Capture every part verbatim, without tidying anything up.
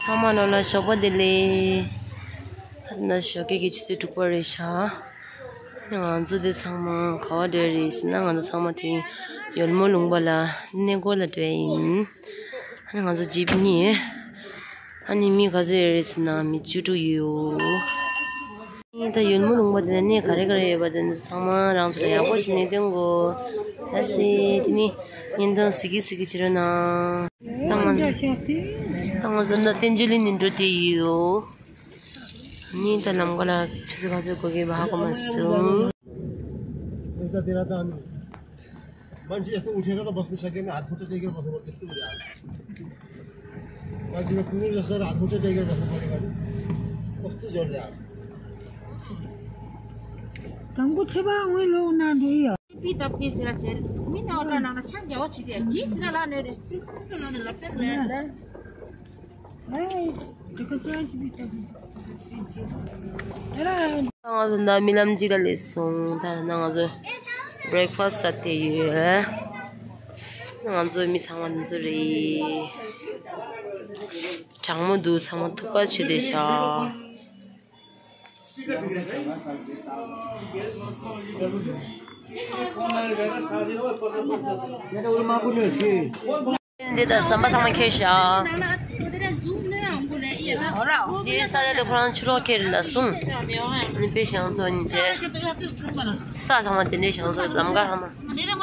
ཚང་མ་ལོ་ལ་ཞོགས་པ་བདེ་ལེགས། ད་ལྟ་ཞོགས་ཀས་ཀྱི་ཆུ་ཚོད་དྲུག་པ་རེད་ཤག་ང་ཚོ་དེ་ཚང་མ་ག་བ་འགྲོ་རེད་ཟེར་ན། ང་ཚོ་ཚང་མ་དེ་ཡོལ་མོ་ལུང་པ་ལ་གནས་སྐོར་ལ་འགྲོ་ཡ་ཡིན། ཨ་ནི་ང་ཚོ་ཇིབ་གཉིས། ཨ་ནི་མི་ག་ཚོད་ཡོད་རེད་ཟེར་ན་མི་བཅུ་དྲུག་ཡོད། ཨ་ནི་ད་ཡོལ་མོ་ལུང་པ་དེ་ལ་གནས་ག་རེ་ག་རེ་ཡོད་པ་དེ་ཚོ་ཚང་མ་རང་ཚོ་ལ་ཡག་པོ་ཞིག་གནས་སྟོན་དགོས། ད་སེ་དེ་ནི་བརྙན་ཐུང་གཟིགས་ཀྱི་གཟིགས་ཀྱི་བྱེད་རོགས་གནང་། ད་ང་ད་ང་ཚོ་ད་བསྟན་ཆོས་གླིང་ནས་འགྲོ་བསྡད་ཡོད། ནི་ད་ལམ་ཁ་ལ་ཆུ་ཚོད་ག་ཚོད་འགོར་གྱི་ཡོད་པ་ཧ་གོ་མ་སོང་། དང་པོ་ཚེ་དཔག་དངོས་ལོག་ན་འདྲེ་ཡ། པི་ཏབ་ཀེ་ཟེར་ར་ཟེར། མི་ན་འོ་ཏྲ་ནང་ན་ཆང་རྒྱ་བོ་བྱེད་དེ་གིས་ཕྱི་ན་ལ་ནས་རེད། ཅི་ཁུང་གི་ལོ་ནས་ལབ་ཏེ་ལས། ང་ཚོ་ད་རྨི་ལམ་གཅིག་ལ་སླེབས་སོང་། ད་ང་ཚོ་བྷི་རེག་ཕ་སི་ཟ་བསྡད་ཡོད། ང་ཚོ་མི་ཚང་མ་འདི་ཚོ་རེད། གྲང་མོ་འདུག་ཚང་མ་ཐུག་པ་ཆུ་དེ་ཤ། འདི་ད་ཟམ་པ་ཚང་མ་ཁྱེར་བཞག་འདི་ས་ལ་དེ་ཁོ་རང་ཆུ་རོགས་ཁྱེར་ལ་སོང་། ནི་པེ་ཞང་ཚོ་ཉིན་བྱེད། ས་ཚང་མ་དེ་འདྲའི་ཞང་ཚོ་ལམ་ཀ་ཚང་མ།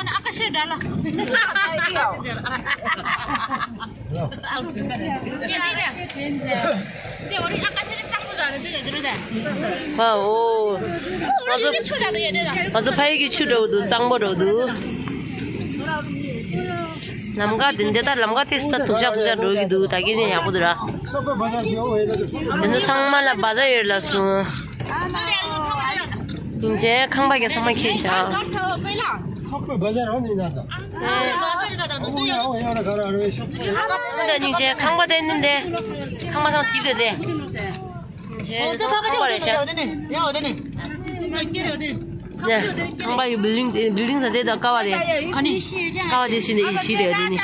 ཧ་འོ། ང་ཚོ་ང་ཚོ་ཕ་ཡུལ་གྱི་ཆུ་འདྲ་བོ་འདུག་གཙང་པོ་འདྲ་བོ་འདུག་ལམ་ཁ་དེ་འདི་ལྟར་ལམ་ཁ་དེ་སུ་ད་དུག་ཅག་དུག་ཅག་འགྲོ་གི་འདུག་ད་གིན་ནས་ཡག་པོ་འདུག་ར། འདི་ཚོ་ཚང་མ་ལ་བ་ཛར་ཡོད་ལ་སོང་། ཉིན་བྱེད་ཁང་པ་གི་ཚང་མ་ཁྱེར་བཞག་ཨ་ད་ཉིན་བྱེད་ཁང་པ་དེ་ནི་འདི་ཁང་པ་ཚང་དེ་དེ་དེ། ཉིན་བྱེད་ཚང་པ་རེད་ཤག་ཁང་པ་ཡི་བིལ་ཌིང་དེ་བིལ་ཌིང་ཟེར་དེ་དང་ཀ་བ་རེད། ཀ་བ་དེ་ཤི་ནས་ཡི་ཤི་རེད་དེ་ནི།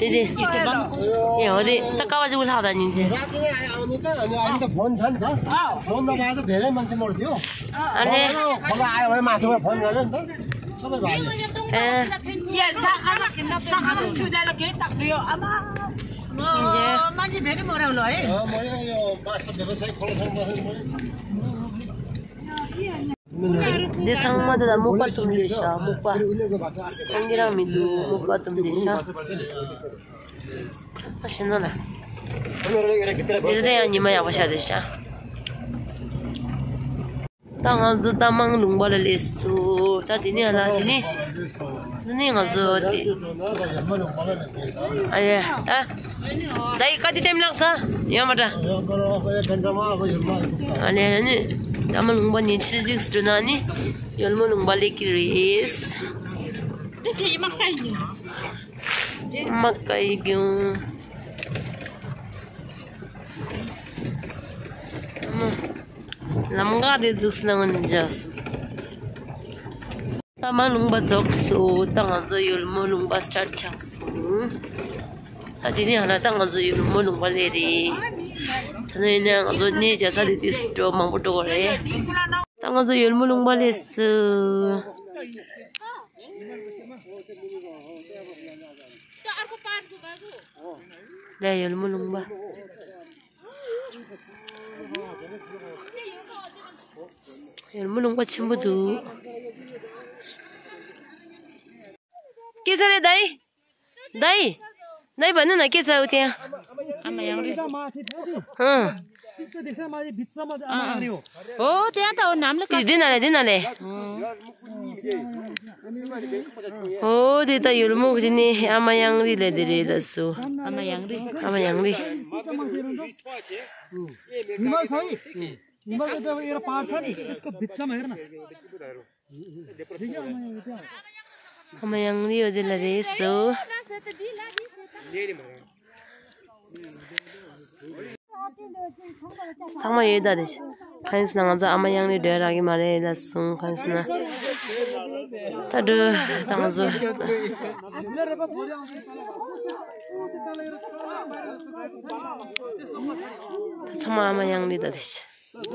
དེ་དེ། ཡ་འོ་དེ་ད་ཀ་བ་ཅིག་ལྷག་ད་ཉིན་བྱེད། ཨ་ལེ། འདི་ཚང་མ་དེ་ལ་སྨུག་པ་བཏུམ་དེ་ཤ་སྨུག་པ། ཁོང་གི་རང་མི་འདུག་སྨུག་པ་བཏུམ་དེ་ཤ། ཨ་ཤི་ན་ལ། འདིར་དེ་ཡང་ཉི་མ་ཡག་པོ་ཤ་དེ་ཤ། ད་ང་ཚོ་རྟ་མང་ལུང་པ་ལ་སླེབས་སོང་། ད་དེ་ནས་ལ་དེ་ནས་དེ་ནས་ང་ཚོ་དེ། ཨ་ཡ་ད། ད་ཡི་ཀ་དེ་ཏེམ་ལགས་ས་ཡོད་མ་འདྲ། ཨ་ནི་ཨ་ནི་རྟ་མང་ལུང་པ་ནས་ཆུ་ཟིགས་འགྲོ་ན་ནི་ཡོལ་མོ་ལུང་པ་སླེབས་ཀྱི་རེད། དེ་དེ་ཡི་མ་ཀ་ཡི་མ་ཀ་ཡི་གྱོང་། ལམ་ཁ་དེ་འདུག་སྣང་ངོ་ནས་འཇགས་སོང་། ད་མ་ལུང་པ་རྫོགས་སོང་། ད་ང་ཚོ་ཡོལ་མོ་ལུང་པ་སི་ཊར་ཊི་ཆགས་སོང་། ད་དེ་ནས་ཧ་ལ་ད་ང་ཚོ་ཡོལ་མོ་ལུང་པ་སླེབས་རེད། ད་ནས་ཡིན་ན་ང་ཚོ་གནས་མཇལ་ས་དེ་དུས་སུ་འགྲོ་མང་པོ་འགྲོ་དགོས་རེད། ད་ང་ཚོ་ཡོལ་མོ་ལུང་པ་སླེབས་སོང་། ལས་ཡོལ་མོ་ལུང་པ། ཡོལ་མོ་ལུང་པ་ཆེན་པོ་འདུག་སྐྱེས་ཚར་རེད་ད་ཡིན། ད་ཡིན། ད་ཡིན་པ་ནི་ན་སྐྱེས་ཚར་འུ་དེ་ཡང་། ཨ་མ་ཡང་རེད། ཧང་། འོ་དེ་ཡང་ད་འོ་ནམ་ལ་ཀ། འདི་ན་ལེ་འདི་ན་ལེ། ཨོ། འོ་དེ་ད་ཡོལ་མོ་གི་ནི་ཨ་མ་ཡང་རི་ལས་དེ་རེད་ལ་སུ། ཨ་མ་ཡང་རི། ཨ་མ་ཡང་རི། ཨ་མ་ཡང་རི་ཡོད་དེ་ལ་རེད་སུ། ཚང་མ་ཡོད་ད་རེད། གང་ཡིན་ཟེར་ན་ང་ཚོ་ཨ་མ་ཡང་རི་འགྲོ་རག་གི་མ་རེད་ལ་སོང་། གང་ཡིན་ཟེར་ན་ད་འགྲོ་ད་ང་ཚོ། ཚང་མ་ཨ་མ་ཡང་ལི་ད་དེ་ཤི། ང་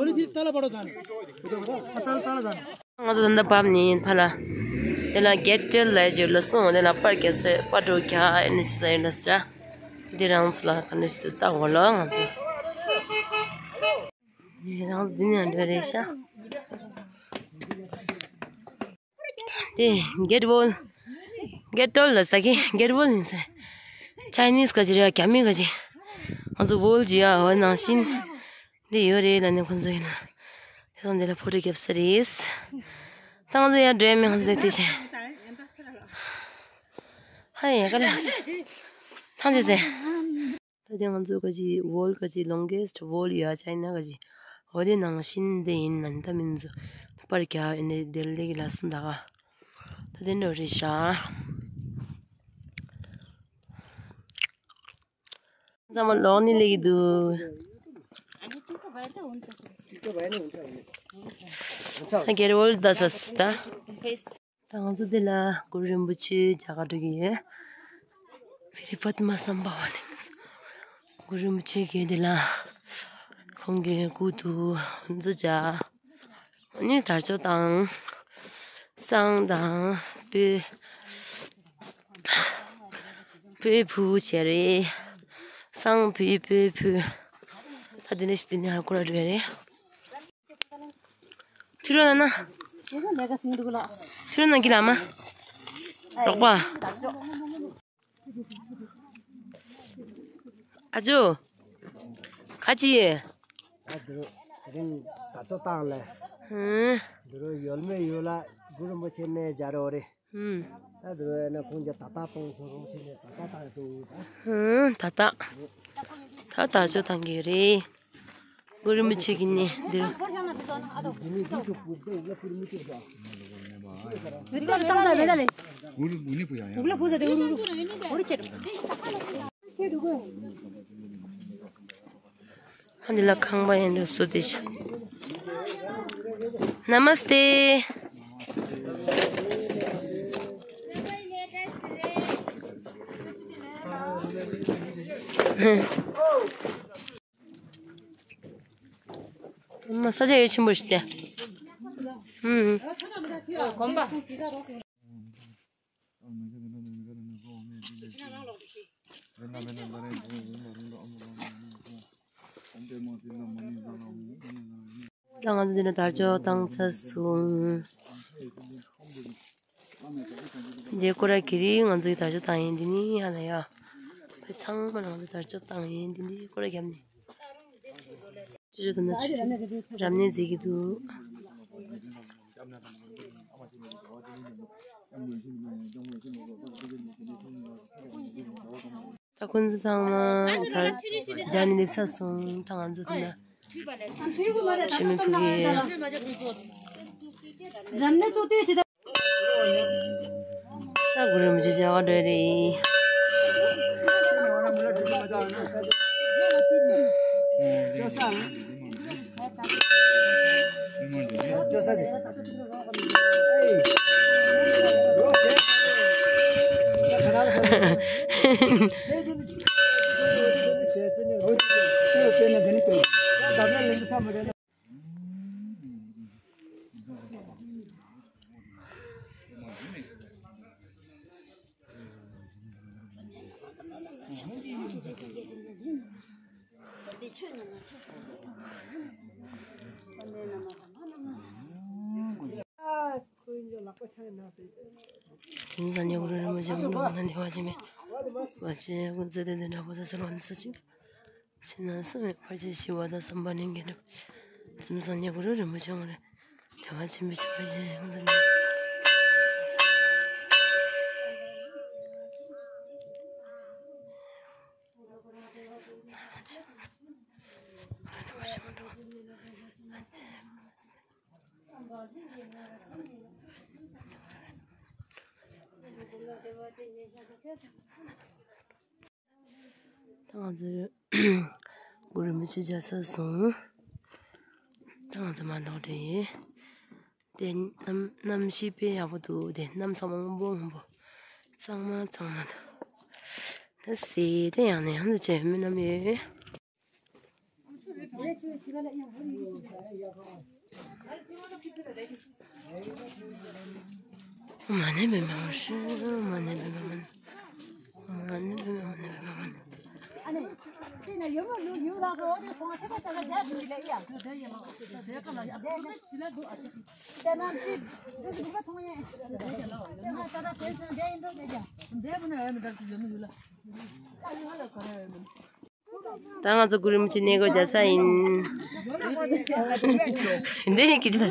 ཚོ་ད་ལྟ་བབས་ནས་ཕར་ལ། དེ་ལ་གེ་ཊི་ཊེལ་ལ་ཞིག་ལ་སོང་། དེ་ལ་པར་རྒྱབ་སའི་པར་འགྲོ་རྒྱ་ཨེ་ནི་ཤི་ས་ཡིན་ལ་ས། འདི་རང་སུ་ལ་ག་ནས་ཤི་ད་འོ་ལོ་ང་ཚོ། འདི་རང་འདི་ནས་འགྲོ་རེད་ཤག་དེ་གེ་ཊི་ཝོལ། གེ་ཊི་ཝོལ་ལ་ས་གི་གེ་ཊི་ཝོལ་ཡིན་ས། ཆའི་ནིས་ག་ཅི་རེད། རྒྱ་མི་ག་ཅི། ང་ཚོ་ཝོལ་ཇི་ཡ་འོ་ནང་བཞིན། འདི་ཡོད་རེད་ལ་ནི་ཁོང་ཚོ་ཡིན་ན། དེ་སོང་འདི་ལ་ཕོ་ཊོ་རྒྱབ་ས་རེད། ད་ང་ཚོ་ཡར་འགྲོ་ཡ་མེད། ང་ཚོ་ལ་དེ་བྱས། ཧ་ཡ་ག་ལ། ཐང་ཅི་ཟེ། ད་དེ་ང་ཚོ་ག་ཅི་ཝོལ་ག་ཅི་ལོང་གེ་སི་ཊི་ཝོལ་ཡ་ཅའི་ན་ག་ཅི། འོ་དེ་ནང་བཞིན་དེ་ཡིན་ན་ད་མིན་ཚོ། པར་རྒྱག་ཨེ་ནི་དེ་ལེགས་ལ་སུན་ད་ག་ད་དེ་འགྲོ་རེད་ཤག་ཚང་མ་ལོག་ནི་ལེགས་འདུག་ད་གེ་ཊི་ཝོལ་ད་ས་ད། ད་ང་ཚོ་འདི་ལ་གུ་རུ་རིན་པོ་ཆེ་མཇལ་ག་འགྲོ་གི་ཡོད། ཕི་ཏི་པདྨ་སམ་བྷ་ཝ་ནི། གུ་རུ་རིན་པོ་ཆེ་གི་འདི་ལ། ཁོང་གི་སྐུ་དུ་མཛུབ་མཇལ། ནི་དར་ལྕོག་དང་། བསང་དང་། སྤོས། སྤོས་ཕུལ་བྱས་རེད། བསང་ཕུལ་སྤོས་ཕུལ། ད་འདི་ནས་ཤི་འདི་ནས་ཧ་གོ་ར་འགྲོ་ཡ་རེད། ཕྱི་རོལ་ན་ན། ཕྱི་རོལ་ན་གི་ལ་མ། རོགས་པ། ཨ་ཇོ། ཁ་ཅི་ཡེ། ཨ་དུ་རིང་ད་ཚོ་བཏང་ལེ། ཧུམ། དུ་རུ་ཡོལ་མེ་ཡོལ་ལ་གུ་རུ་མོ་ཆེ་མེ་ཇ་རོ་རེ། ཧུམ། ད་དུ་རུ་ན་ཁོང་ཇ་ད་ད་གཏོང་སོ་རོང་ཆེ་ནེ་ད་ད་ད་དུ་ད། ཧུམ། ད་ད། ད་ད་ཅོ་བཏང་གི་རེད། གུ་རུ་མི་ཆེ་གི་ནི་འདིར། འདི་ལ་ཁང་པ་ཡིན་འདུག་སུ་དེ་ཤ། Namaste། མ་ས་ཆ་ཡོད་ཆེན་པོ་ཞིག་སྟེ། ཧུམ། ད་ང་ཚོ་འདི་ནས་དར་ལྕོག་བཏང་ཚར་སོང་། འདི་སྐོར་ར་གི་རི་ང་ཚོའི་དར་ལྕོག་བཏང་ཡིན། འདི་ནི་ཡ་ལ་ཡ། བོད་ཚང་མ་ལ་ང་ཚོའི་དར་ལྕོག་བཏང་ཡིན། འདི་འདི་སྐོར་ར་བརྒྱབ་ནས། ཅོ་ཅོ་དང་ན་ཅོ་ཅོ་རབ་གནས་མཛད་ཀྱི་འདུག་ད་ཁོང་ཚོ་ཚང་མ་དར་ལྕོག་ནས་སླེབས་ཚར་སོང་། ད་ང་ཚོ་དེ་ན་མཆོད་མེ་ཕུལ་གྱི་ཡོད། ད་གུ་རུ་རིན་པོ་ཆེ་མཇལ་བར་འགྲོ་རེད། དེང་སང་ཉེ་གུ་རུ་རིན་པོ་ཆེ་མི་འགྲོ་ན་འདི་བ་ཅི་མེད། བ་ཅི་ཀུན་རྫོབ་བདེ་འདི་འདྲ་པོ་ད་སོལ་བ་ནི་ས་ཅིག་ཕྱི་ནང་གསང་བའི་ཕར་ཕྱིན་ཞི་བ་དང་བསམ་པ་ནི་དགེ་འདུན། སེམས་བཟང་ཉེ་གུ་རུ་རིན་པོ་ཆེ་ངོ་རེ། བདེ་བ་ཆེན་པོའི་ཕྱི་ཕར་ཕྱིན་ཡོངས་སུ་འདུན། ད་ང་ཚོ་གུ་རུ་རིན་པོ་ཆེ་མཇལ་ཚར་སོང་། ད་ང་ཚོ་མར་ལོག་འགྲོ་ཡིན། དེ་གནམ་གནམ་གཤིས་དཔེ་ཡག་པོ་འདུག་དེ་གནམ་ཚང་མ་སྔོན་པོ་སྔོན་པོ། གཙང་མ་གཙང་མ་འདུག་ད་སི་དེ་ཡང་ནས་ཧམ་དུ་བྱས་མི་རྣམས་ཡོད། མ་ནེ་བེ་མ་ཤི་མ་ནེ་བེ་མ་མ་ནེ་བེ་མ་ནེ་བེ་མ་མ་ནེ། ད་ང་ཚོ་གུ་རུ་མི་ཆེ་གནས་སྐོར་རྒྱག་ས་ཡིན། འདི་ཡིན་གྱི་ཅི་ད།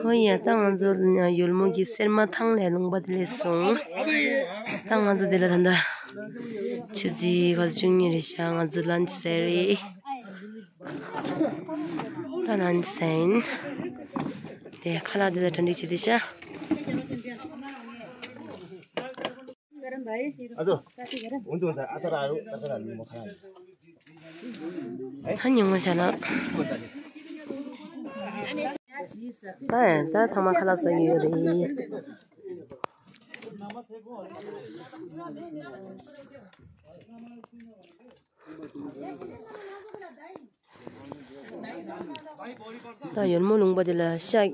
ཨོ་ཡ། ད་ང་ཚོ་ཡོལ་མོ་གི་སེར་མ་ཐང་ལ་ལུང་པ་དེ་སླེབས་སོང་། ད་ང་ཚོ་འདི་ལ་ད་ལྟ་ཆུ་ཚོད་ག་ཚོད་བཅུ་གཉིས་རེད་ཤག་ང་ཚོ་ལན་ཆི་ཟས་རེད། ད་ལན་ཆི་ཟས་ཡིན། དེ་ཁ་ལག་འདི་ལ་གྲ་སྒྲིག་བྱེད་དེ་ཤག་ཨ་ཚོ། འོན་ཏེ་འོན་ཏེ་ཨ་ཚ་ར་ཡོད་ཨ་ཚ་ར་ལུང་མ་ཁ་ལ། ད་ཉིན་མོ་ཆ་ལ། ད་ཡང་ད་ཚང་མ་ཁ་ལག་ཟ་གི་ཡོད་རེད། ད་ཡོལ་མོ་ལུང་པ་དེ་ལ་ཤ།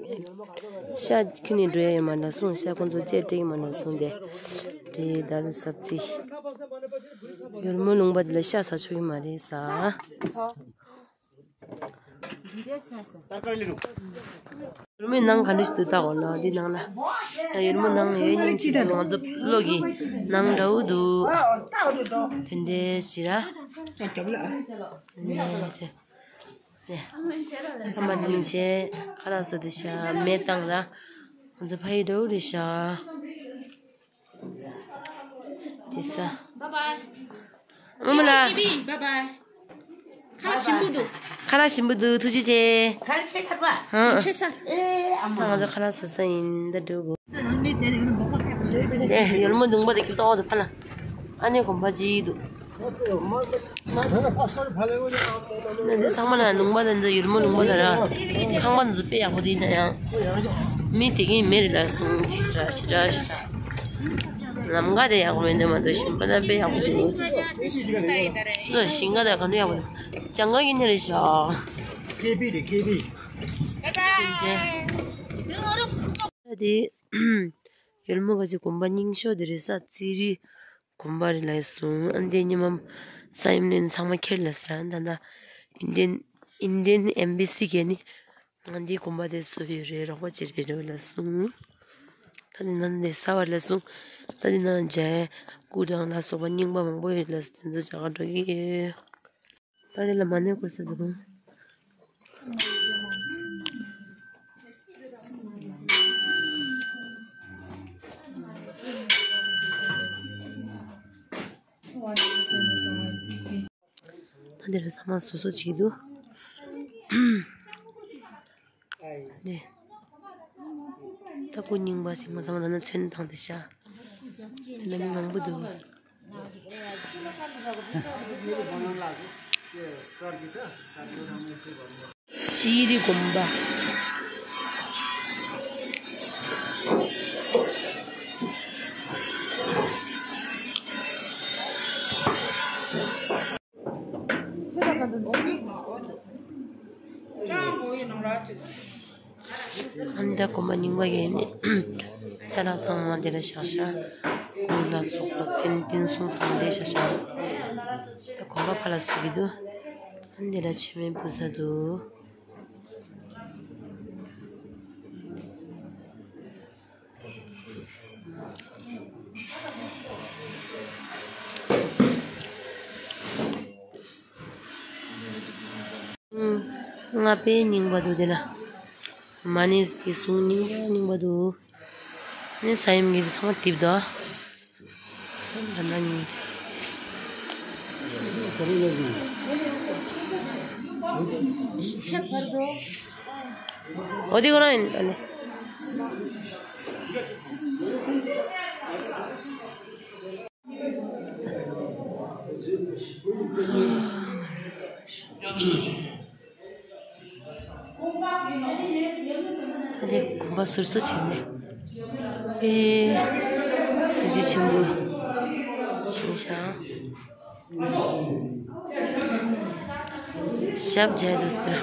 ཤ་ཁྱོན་ནས་འགྲོ་ཡ་ཡོད་མ་འདྲ་གསུངས། ཤ་ཁོང་ཚོ་བཅད་སྤྲད་ཀྱི་མ་འདྲ་གསུངས་ཏེ། དེ་ད་ལ་ཟབ་རྩིས། ཡོལ་མོ་ལུང་པ་དེ་ལ་ཤ་ཟ་ཆོག་གི་མ་རེད་ཟ། ཡོལ་མོའི་ནང་ག་འདྲ་ཞིག་འདུག་ལྟ་གོ་ལོ། འདི་ནང་ལ། ད་ཡོལ་མོ་ནང་ཡོད་སྙིང་རྗེ་འདུག་ང་ཚོ་བློ་གི་ནང་འདྲ་བོ་འདུག་དེ་འདྲའི་ཞིག་ར། ནས་ཅེ། ནས། ཨ་མ་དེ་ནི་ཅེ། ཁ་ལག་བཟོ་དེ་ཤ་མེ་བཏང་ར། ང་ཚོ་ཕ་ཡི་འདྲ་བོ་རེད་ཤག་དེ་ས། ཨ་མ་ལགས། ཁ་ལག་ཞིམ་པོ་འདུག་ཁ་ལག་ཞིམ་པོ་འདུག་ཐུགས་རྗེ་ཆེ། ག་རེ་བྱས་ཚར་བ། ཧང་། བྱས་ཚར། ཨེ་ཨ་མ། ད་ང་ཚོ་ཁ་ལག་ཟ་ས་ཡིན། ད་འགྲོ་དགོས། ཨེ་ཡོལ་མོ་ལུང་པ་དེ་ཀི་ཏོག་ཏུ་ཕ་ལ། ཨ་ནེ་གོམ་པ་ཅི་འདུག་ན་འདི་ཚང་མ་ལ་ལུང་པ་དེ་ཚོ་ཡུལ་མོ་ལུང་པ་དེ་ར། ཁང་པ་འདི་ཚོ་དཔེ་ཡག་པོ་དེ་ཡིན་ན་ཡང་། མི་དེ་གིན་མེད་རེད་ལ་སོང་ཅི་ཞིག་ར་ཞིག་ར་ཞིག་ར། ལམ་ཁ་དེ་ཡག་པོ་མེད་འདུག་མ་གཏོགས་ཞིང་པ་ན་དཔེ་ཡག་པོ་འདུག་ལོ་ཞིང་ཁ་དེ་ག་འདྲ་ཡག་པོ་འདུག་ཅང་ག་གི་ནི་རེད་ཤག་ཁེ་པི་རེད་ཁེ་པི། ད་དེ་ཡུལ་མོ་ག་ཅིག་གོམ་པ་རྙིང་ཤོས་དེ་རེད་ས་རྩིས་རིག་གོམ་པ་རེད་ལབ་སོང་། ཨ་འདི་ཉི་མ་ས་ཡོམ་ནས་ཚང་མ་ཁྱེར་ལ་ཟེར། ཨ་ད་ད་ཨིན་ཌི་ཡན་ཨེམ་བྷེ་སི་གས་ནི་ང་འདིའི་གོམ་པ་དེ་བཟོ་ཡོད་རེད། རོགས་པ་བྱེད་རེད་རེད་ལབ་སོང་། ད་ནི་ང་འདི་ས་བར་ལབ་སོང་། ད་འདི་ན་འཇའ་སྐུ་དང་ལ་སོགས་པ་རྙིང་པ་མང་པོ་ཡོད་ལ་དེ་ཚོ་བྱ་ག་འགྲོ་གི་ཡོད། ད་དེ་ལ་མ་ནེ་གོ་ས་འདུག་ད་དེ་ལ་ཚང་མ་བཟོ་བཟོ་བྱེད་ཀྱི་འདུག་ནས། ད་སྐུ་རྙིང་པ་ཞིག་ང་ཚང་མ་ད་ནི་ཚོན་བཏང་སྟེ་བཞག་དེ་ལ་མི་མང་པོ་འདུག་ཤྲཱི་རི་དགོན་པ། ཨ་ནི་ད་དགོན་པ་རྙིང་པ་ཡིན་ནི། ཅ་ལག་ཚང་མ་འདི་ལ་བཞག་ཤག་གུར་ལ་སོགས་པ་རྟེན་རྟེན་གསུང་ཚང་མ་འདི་བཞག་ཤག་ད་དགོན་པ་ཕར་ལ་བཟོ་གི་འདུག་ཨ་ནི་འདི་ལ་མཆོད་མེ་ཕུལ་ས་འདུག་ལྔ་པའི་རྙིང་པ་འདུག་དེ་ལ། མ་ཎི་གི་གཟུངས་རྙིང་པ་རྙིང་པ་འདུག་ནི་ས་ཡོམ་གྱི་ཚང་མ་དེབ་འདུག་ད་ན་ཉིན། ཤ་བར་དུ། འོ་དེ་ཁོ་རང་ཡིན། ཨ་ནི། ད་དེ་གོམ་པ་ཟུར་བཟོ་བྱས་ནས། ཨེ། གཟི་བརྗིད་ཆེན་པོ་བྱས་ཤག་ཞབས་རྒྱག་འདུག་ཟེར།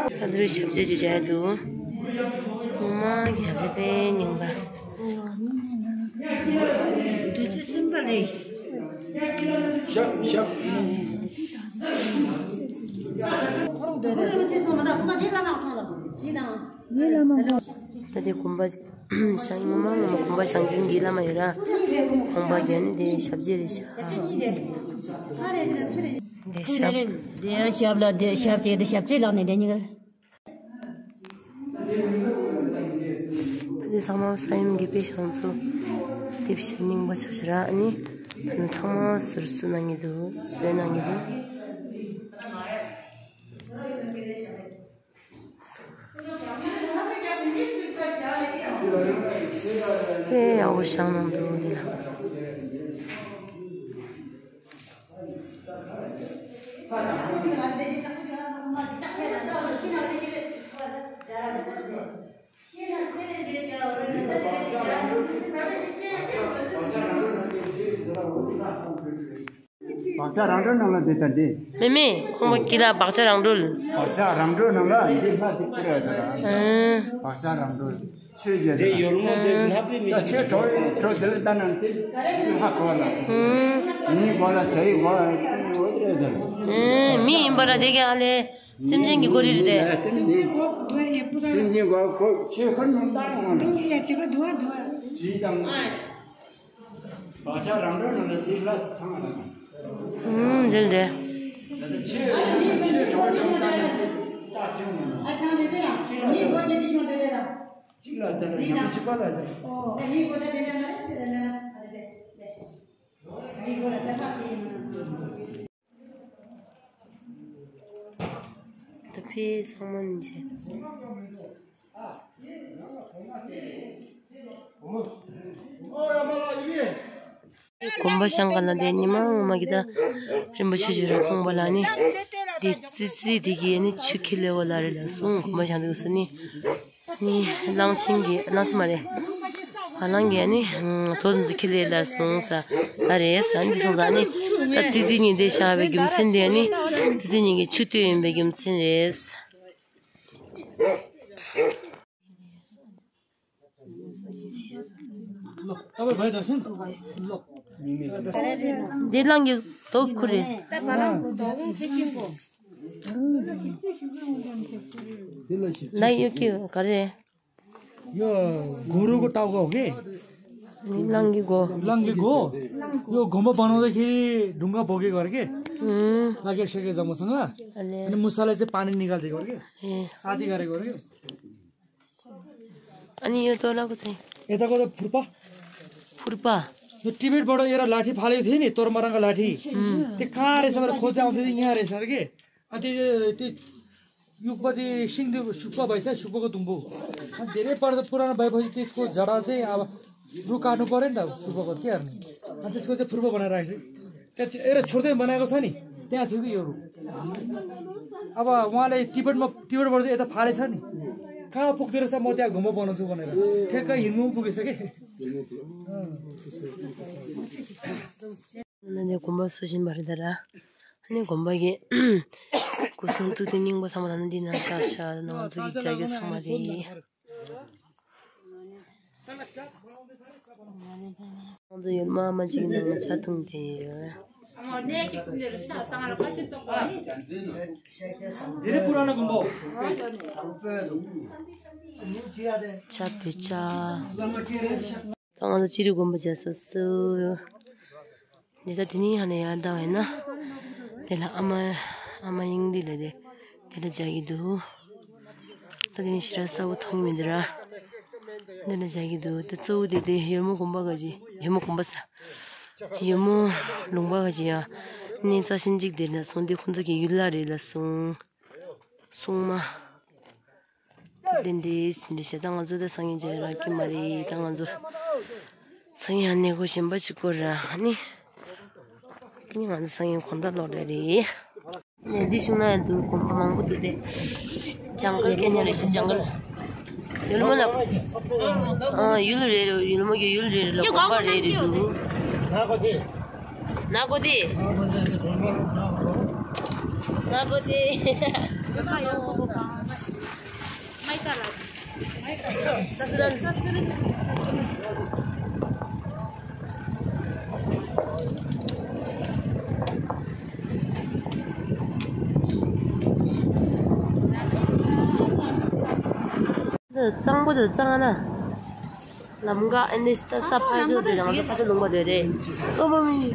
ད་དུང་ཞབས་རྗེས་ཅིག་བྱས་འདུག་ངོ་མ་གི་ཞབས་རྗེས་དཔེ་རྙིང་པ། ཞབས་ཞབས། ད་དེ་གོམ་པ། ཞང་ངོ་མ་ངོ་མ་གོམ་པ་བཞེངས་མཁན་གྱི་བླ་མ་ཡོད་ར། གོམ་པ་རྒྱན་དེ་ཞབས་རྗེས་རེད་ཤག་དེ་ཞབས། དེ་ཡང་ཞབས་ལ་དེ་ཞབས་བྱས་དེ་ཞབས་རྗེས་ལངས་ནས་དེ་གཉིས་ཀ། དེ་ཚང་མ་ས་ཡོམ་གྱི་དཔེ་བྱང་ཚོ་དེབ་ཞིག་རྙིང་པ་ཆགས་ཤག་ར། ཨ་ནི་ཚང་མ་ཟུར་བཟོ་གནང་གི་འདུག་བཟོས་གནང་གི་འདུག་དཔེ་ཡག་པོ་བཞག་གནང་འདུག་འདི་ལ། བག་ཆགས་རང་གྲོལ་ནང་ལ་བསྡད་ད་འདི། མེ་མེ་ཁོང་པ་ཀི་ལ་བག་ཆགས་རང་གྲོལ། བག་ཆགས་རང་གྲོལ་ནང་ལ་འདི་ལྷ་འདི་ཀི་ར་ད། ཨང་། བག་ཆགས་རང་གྲོལ། ཆོས་བརྒྱད་དེ་ཡོལ་མོ་དེ་ལྷ་པའི་མི་ད་ཆོས་གྲོགས་གྲོགས་དེ་ལ་ལྟ་ན་དེ་ཧ་གོ་ལ། ཨང་། མིའི་སྒོ་ལ་བྱ་ཡི་སྒོ་འོ་དེ་རེད་ད། ཨང་། མི་ཡིན་པ་ར་དེ་ག་ཨ་ལེ། སེམས་ཅན་གྱི་སྒོ་རེད་དེ། སེམས་ཅན་སྒོ་ཁོ་ཆོས་ཁོ་ནང་ལྟ་ཡོང་བ་ལ། ཇི་དང་། བག་ཆགས་རང་གྲོལ་ནང་ལ་འདི་ལ་ཚང་བ་དང་། ཨུམ། འདི་འདི། ད་ལྟ་ཆོས་ཆོས་གྲོགས་གྲོགས་ལྟ་ན་རྟགས་ཐོན་མི་འདུག་ཨ་ཅང་དེ་དེ་ལ་མི་སྒོ་དེ་དེ་ཤོང་དེ་དེ་ལ། གཅིག་ལ་དེ་ལ་ཉམས་ཞིབ་པ་ལ་དེ། ཨོ། མི་སྒོ་ད་དེ་ལ་ན་རེ་དེ་ལ་ན་རེ་དེ་དེ། མི་སྒོ་ལ་དེ་ཧ་གི་ཡིན་ན། ད་ཕི་ཚང་མ་ནི་བྱས། གོམ་པ་བཞེངས་ག་ལ་དེ་ཉི་མ་ངོ་མ་གི་ད་རིན་པོ་ཆེ་ཞུ་ར་ཁོང་པ་ལ་ནི་དེ་ཙི་ཙི་དེ་གི་ནི་ཆུ་ཁྱི་ལེ་བ་ལ་རེ་ལ་སོང་། གོམ་པ་བཞེངས་དུས་སུ་ནི་ནི་གླང་ཆེན་གྱི་གླང་ཆེན་མ་རེད། ཧ་ལང་གི་ནི་དོ་དམ་ཚིག་ཁྱི་ལེ་ལ་སོང་ས་ལ་རེད་ས་འདི་སོང་ས་ནི་ད་ཙི་ཙི་གཉིས་དེ་བཞག་པའི་རྒྱུ་མཚན་དེ་ནི་ཙི་ཙི་གཉིས་ཀྱི་ཆུ་སྟོད་ཡིན་པའི་རྒྱུ་མཚན་རེད། འདི་གླང་གི་མདོག་ཁུ་རེད། ལ་ཡོད་ཀི་ག་རེ། ཡོ་གུ་རུ་གོ་ཏའོ་གོ་གེ། གླང་གི་མགོ། གླང་གི་མགོ། ཡོ་གོམ་པ་བ་ནོ་ད་ཁེ་རི་དུང་ག་བོ་གེ་གོ་ར་གེ། ཨུམ། ལ་གེ་ཤེ་གེ་ཛ་མོ་སང་ལ། ཨ་ནི་མུ་ས་ལ་ཅེ་པ་ནི་ནི་གལ་དེ་གོ་ར་གེ། ཨེ། ས་དི་ག་རེ་གོ་ར་གེ། ཨ་ནི་ཡོད་དོ་ལ་གོ་ཚེ། ཨེ་ད་གོ་ད་ཕུར་པ། ཕུར་པ། ནི་ཊི་བེཊ་བོ་ཌོ་ཡེ་ར་ལ་ཐི་ཕ་ལེ་ཐེ་ནི་ཏོར་མ་རང་ག་ལ་ཐི། ཨུམ། དེ་ཀ་རེ་ས་བར་ཁོ་ཏེ་ཨང་ཐེ་ནི་ཉ་རེ་ས་ར་གེ། ཨ་དེ་དེ་ཡུག་པ་དེ་ཤིང་དེ་ཤུག་པ་བའི་ས་ཤུག་པ་ག་དུང་བོ། ཨ་དེ་རེ་པར་དུ་པུ་ར་ན་བའི་ཕ་ཞིག་དེ་སྐོ་ཛ་ར་ཚེ་ཨ་རུ་ཀ་ནུ་པ་རེ་འདའ་ཤུག་པ་ག་ཀེ་ཨར་ནི། ཨ་དེ་སྐོ་ཚེ་ཕུར་པ་བ་ན་ར་ཤི། དེ་ཨེ་ར་ཆོར་དེ་མ་ན་གོ་ས་ནི་དེ་ཨ་ཐུག་གི་ཡོ་རུ། ཨ་བ་ཝང་ལེ་ཊི་བེཊ་མ་ཊི་བེཊ་བར་དུ་ཨེ་ད་ཕ་ལེ་ས་ནི། ཀ་ཕུག་དེ་ར་ས་མོ་དེ་ཨ་གོ་མོ་པོ་ནོ་ཚུ་བ་ན་ར་ཐེ་ཀ་ཡིན་མོ་ཕུག་གི་ས་གེ། ནི་ནི་གོམ་པ་སུ་བཞིན་པ་རེད་ད་ར། ནི་གོམ་པ་གི་སྐུ་གསུང་ཐུགས་རྟེན་རྙིང་པ་ཚང་མ་ད་ནི་འདི་ན་ཤག་ཤག་ནང་ཚོ་གི་བྱ་རྒྱུ་ཚང་མ་རེད། ང་ཚོ་ཡོད་མ་མ་ཅིག་ནང་ལ་ཆ་འཐུང་དེ་ཡོད། འདི་རེད་པུ་ར་ན་གོམ་པ། ཆ་བུ་ཆ། ད་ང་ཚོ་ཅི་རིགས་དགོན་པ་མཇལ་ས་སུ། འདི་ད་དེ་ནི་ཧ་ནས་ཡར་ལྟ་བ་ཡིན་ན། དེ་ལ་ཨ་མ་ཨ་མ་དབྱིངས་འདི་ལ་དེ་དེ་ལ་མཇལ་གྱི་འདུག་ད་དེ་ནི་ཞེ་དྲག་གསལ་པོ་མཐོང་གི་མི་འདུག་ར། འདི་ལ་མཇལ་གྱི་འདུག་ད་གཙོ་བོ་དེ་དེ་ཡོལ་མོ་དགོན་པ་ག་ཅི་ཡོལ་མོ་དགོན་པ་ས། ཡུལ་མོ་ལུང་པ་ག་ཅི་ཡ། ནི་རྩ་ཤིན་ཅིག་དེར་ན་སོང་དེ་ཁོང་ཚོ་གི་ཡུལ་ལ་རེད་ལ་སོང་། སོང་མ། དེ་འདྲའི་ཟིན་རེད་ཤག་ད་ང་ཚོ་ད་སང་ཉིན་མཇལ་རག་གི་མ་རེད། ད་ང་ཚོ་སང་ཉིན་གནས་སྐོར་གཞན་པ་ཞིག་སྐོར་ར་ནི། ནི་ང་ཚོ་སང་ཉིན་དགོང་དག་ལོག་རེ་རེད། ནས་འདི་ཤུང་ན་ཡང་འདུག་གོམ་པ་མང་པོ་འདུག་སྟེ། ཇང་གལ་སྐད་ཉར་རེད་ཤག་ཇང་གལ། ཡུལ་མོ་ལ། ཨ་ཡུལ་རེད་རེད། ཡུལ་མོ་གི་ཡུལ་རེད་རེད་ལ་གོམ་པ་རེད་རེད་འདུག་ན་གོ་དེ། ན་གོ་དེ། གཙང་པོ་དང་གཙང་ན། ལམ་ཀ་ཨ་ནི་ས་ཕར་ཕྱོགས་དེ་རང་ཚོ་ཕར་ཕྱོགས་ལུང་པ་དེ་རེད། ཨོ་མ་མི།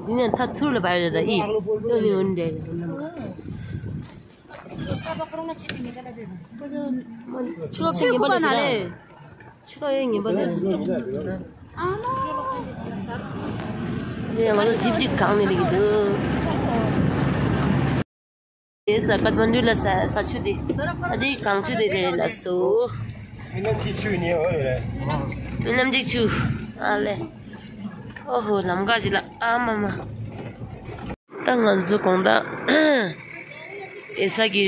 འདི་ནས་མཐའ་ཐུར་ལ་བབས་ཡོད་ད་ཨི། ཨོ་ནི་འོན་ཏེ། ཕྱི་ལོགས་ཕྱིན་ཉིན་པ་ནས་ཕྱི་ལོགས། ཕྱི་ལོགས་ཡོད་ཉིན་པ་ནས། འདི་ང་ཚོ་ཇིབ་ཅིག་གང་ནས་ལེགས་འདུག་དེ་ས་ཀ་ཐ་མན་ཌུ་ལ་ས་ས་ཆུ་དེ། ཨ་དེ་གངས་ཆུ་དེ་རེད་ལ་སོ། མི་ནམ་གྱི་ཆུ་ནི་འོ་རེད། མི་ནམ་གྱི་ཆུ། ཨ་ལེ། ཨོ་ཧོ་ལམ་ཀ་ཅི་ལ་ཨ་མ་མ། ད་ང་ཚོ་དགོང་དག་དེ་ས་གི་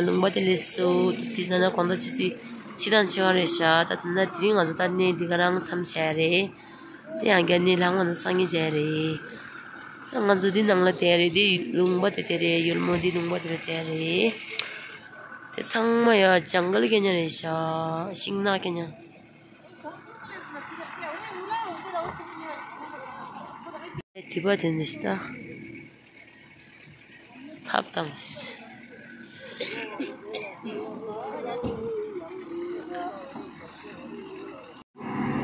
ལུང་པ་དེ་ལས་སོ། དེ་ན་ན་དགོང་དག་ཆུ་ཚོད་ཕྱེད་དང་ཕྱེད་ཀ་རེད་ཤག་ད་དེ་ན་དེ་རིང་ང་ཚོ་ད་གནས་འདི་ག་རང་མཚམས་བཞག་རེད། དེ་ཡང་རྒྱ་ནི་ལྷག་མ་དང་སང་ཉིན་མཇལ་རེད། ང་ཚོ་འདི་ནང་ལ་བསྡད་རེད། འདི་ལུང་པ་དེ་དེ་རེད། ཡུལ་མོ་འདི་ལུང་པ་དེ་དེ་རེད། དེ་ཚང་མ་ཡ་ཇང་གལ་སྐད་ཉར་རེད་ཤག་ཤིང་ནགས་སྐད་ཉར། དེ་པ་དེ་འདི་ཤི་ད། ཐབ་དང་།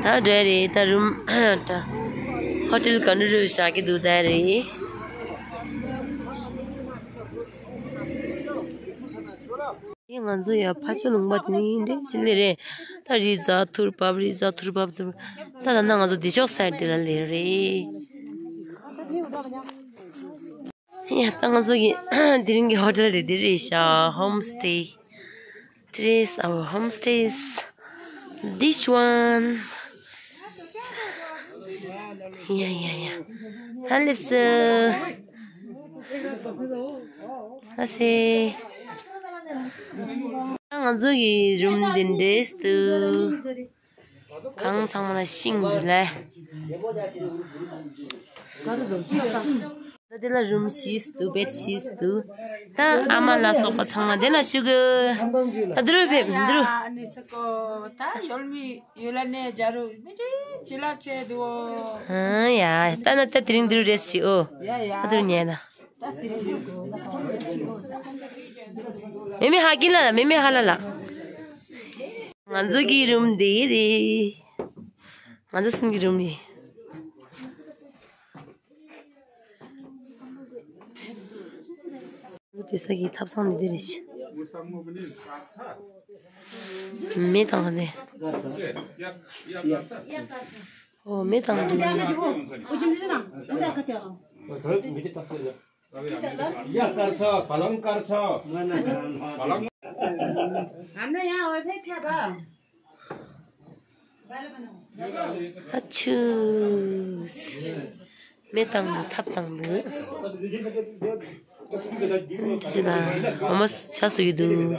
ད་འདྲ་རེད་ད་རུམ། ཧོ་ཊེལ་ག་འདྲ་རུ་བཞག་གི་འདུག་ད་རེད། ཡིན་ང་ཚོ་ཡ་ཕ་ཆོ་ལུང་པ་དེ་ནི་འདྲ་ཞིག་ལས་རེད། ད་རི་ཛ་ཐུར་བབ་རི་ཛ་ཐུར་བབ་ཐུར། ད་ད་ན་ང་ཚོ་འདི་ཕྱོགས་སའིཌ་དེ་ལ་ལས་རེད། ཡ་ད་ང་ཚོ་གི་དེ་རིང་གི་ཧོ་ཊེལ་དེ་འདི་རེད་ཤག་ཧོམ་སྟེ། Today's our homestays. This one. ཡ་ཡ་ཡ། ད་སླེབས་སོང་། ཨ་སེ། ང་ཚོ་གི་རུམ་འདི་འདྲས་འདུག་གང་ཚང་མ་ལ་ཤིང་འདི་ལས། ད་དེ་ལ་རུམ་བཞི་འདུག་བེད་བཞི་འདུག་ད་ཨ་མ་ལ་སོགས་པ་ཚང་མ་དེ་ལ་བཞུགས་གི་ད་དུ་རུ་ཕེབས་དུ་རུ། ཨ་ནི་སི་ཀོ་ད་ཡོལ་མི་ཡོལ་ལ་ནས་ཇ་རུ་མི་ཅི་ཅི་ལབ་ཆེ་འདུག་ཨ་ཡ་ད་ན་ད་དེ་རིང་དུ་རུ་རེས་ཤི་ཨོ། ཡ་ཡ། ད་དུ་རུ་ཉལ་ན། མེ་མེ་ཧ་གི་ལ་ལ་མེ་མེ་ཧ་ལ་ལ། ང་ཚོ་གི་རུམ་འདི་རེད། ང་ཚོ་གསུམ་གྱི་རུམ་རེད། ང་ཚོ་དེ་ས་གི་ཐབ་ཚང་འདི་འདི་རེད། མེ་དང་ནས། ཨོ་མེ་དང་འདི། ཡ་དཀར་ཚ་བ་ལང་དཀར་ཚ། ང་ན་ང་ན། ཨ་ན་ཡ་འོ་ཕེ་ཁ་བ། ཨ་ཆུ། མེ་བཏང་འདུག་ཐབ་བཏང་འདུག་ཅི་ཅི་ལ་འོ་མ་ཆ་སུ་ཡི་འདུག་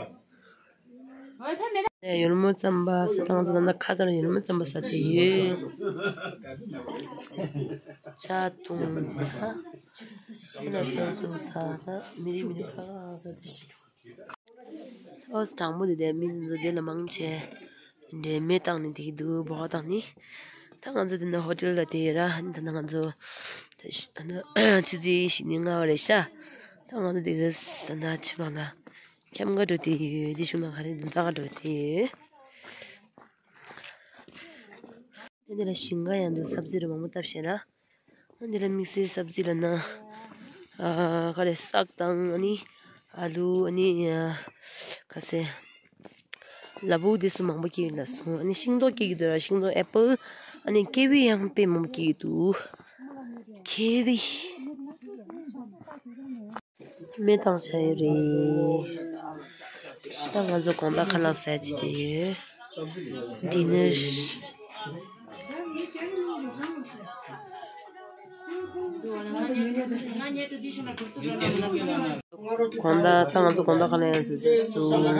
ཡོལ་མོ་རྩམ་པ་ཟ་དང་ང་ཚོ་ད་ལྟ་ཁ་སང་ཡོལ་མོ་རྩམ་པ་ཟ་དེ་ཡོད། ཇ་བཏུང་ད། ཁྱེད་ལ་ཟ་ཟ་ཟ་ད་མི་རིགས་མི་རིགས་ཁ་ཁ་ཟ་དེ་ཤི། ཨོ་སི་དྲང་མོ་དེ་དེ་མི་ཚོ་དེ་ལ་མང་ཆེ་འདྲེ་མེ་བཏང་ནི་དེ་གི་འདུག་འབོག་བཏང་ནི། ད་ང་ཚོ་དེ་ན་ཧོ་ཊེལ་ལ་དེ་ཡོད་ར་ཧ་ནི་ད་ན་ང་ཚོ་ཆུ་ཚོད་བཞི་ནས་ལྔ་བ་རེད་ཤག་ད་ང་ཚོ་དེ་གི་ས་ན་ཆུ་ལོག་ན་ཁྱམས་ག་འགྲོ་དེ་ཡོད། དེ་ཤུང་ན་ག་རེ་འདུག་ད་ག་འགྲོ་དེ་ཡོད། དེ་ལ་ཞིང་ཁ་ཡང་འདུག་སབ་ཛི་རུ་མང་པོ་བཏབ་བྱས་ན། འདི་ལ་དམིགས་བསལ་སབ་ཛི་ལ་ན། ཨ་ག་རེ་སག་དང་ཨ་ནི་ཨ་ལུ་ཨ་ནི་ཨ་ག་ཟེ། ལ་ཕུག་དེ་སུ་མང་པོ་སྐྱེས་ཡོད་ལ་སོང་། ཨ་ནི་ཤིང་ཏོག་སྐྱེ་གི་འདུག་ར། ཤིང་ཏོག་ཨེ་པལ། ཨ་ནི་ཀེ་ཝི་ཡང་དཔེ་མང་པོ་སྐྱེ་གི་འདུག་ཀེ་ཝི། མེ་བཏང་བྱ་ཡོད་རེད། ད་ང་ཚོ་དགོང་དག་ཁ་ལག་ཟས་བྱས་ཏེ་ཡོད། ཌི་ནར། དགོང་དག་ད་ང་ཚོ་དགོང་དག་ཁ་ལག་ཡང་ཟས་ཟས་སོང་།